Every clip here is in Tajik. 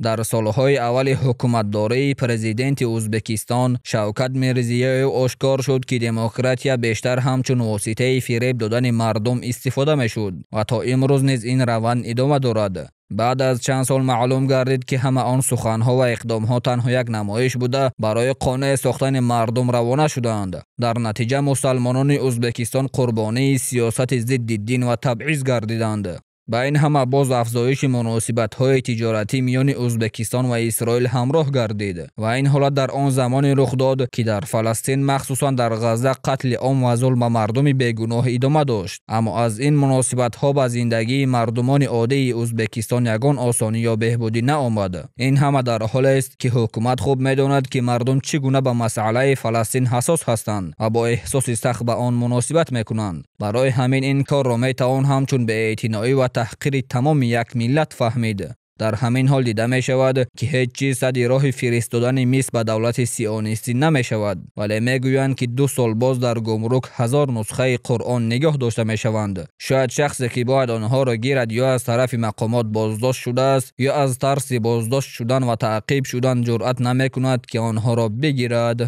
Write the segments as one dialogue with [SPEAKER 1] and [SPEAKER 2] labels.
[SPEAKER 1] Дар солҳои аввали ҳукуматдории президенти Ӯзбекистон Шавкат Мирзиёев ошкор шуд, ки демократия бештар ҳамчун воситаи фиреб додани мардум истифода мешуд ва то имрӯз низ ин раванд идома дорад. Баъд аз чанд сол маълум гардид, ки ҳама он суханҳо ва иқдомҳо танҳо як намоиш буда, барои қонеъ сохтани мардум равона шуданд. Дар натиҷа мусалмонони Ӯзбекистон қурбонии сиёсати зидди дин ва табъиз гардиданд. Ба ин ҳама боз афзоиши муносибатҳои тиҷоратӣ миёни Ӯзбекистон ва Исроил ҳамроҳ гардид ва ин ҳолат дар он замоне рух дод, ки дар Фаластин, махсусан дар Ғазза, қатли ом ва зулм ба мардуми бегуноҳ идома дошт. Аммо аз ин муносибатҳо ба зиндагии мардумони оддии Ӯзбекистон ягон осонӣ ё беҳбудӣ наомад. Ин ҳама дар ҳолест, ки ҳукумат хуб медонад, ки мардум чӣ гуна ба масъалаи Фаластин ҳассос ҳастанд ва бо эҳсоси сахт ба он муносибат мекунанд. Барои ҳамин ин корро метавон ҳамчун беэътиноӣ ва таҳқири тамоми як миллат фаҳмид. Дар ҳамин ҳол дида мешавад, ки ҳеҷ чиз садди роҳи фиристодани мис ба давлати сионистӣ намешавад, вале мегӯянд, ки 2 сол боз дар гумрук 1000 нусхаи Қуръон нигоҳ дошта мешаванд. Шояд шахсе, ки бояд онҳоро гирад, ё аз тарафи мақомот боздошт шудааст, ё аз тарси боздошт шудан ва таъқиб шудан ҷуръат намекунад, ки онҳоро бигирад.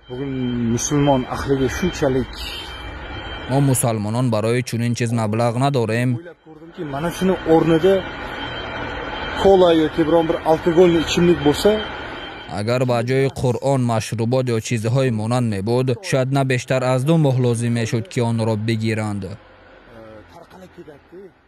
[SPEAKER 2] Bugun musulmon ahliga shunchalik
[SPEAKER 1] Мо мусалмонон барои чунин чиз маблағ надорем.
[SPEAKER 2] O'ylab ko'rdimki, mana shuni o'rnida kola yoki biron bir alkogolli ichimlik bo'lsa,
[SPEAKER 1] Агар ба ҷои Қуръон машрубот ё чизҳои монанд мебуд, шояд на бештар аз 2 моҳ лозим мешуд, ки онро бигиранд.
[SPEAKER 2] Tarqalib ketadi.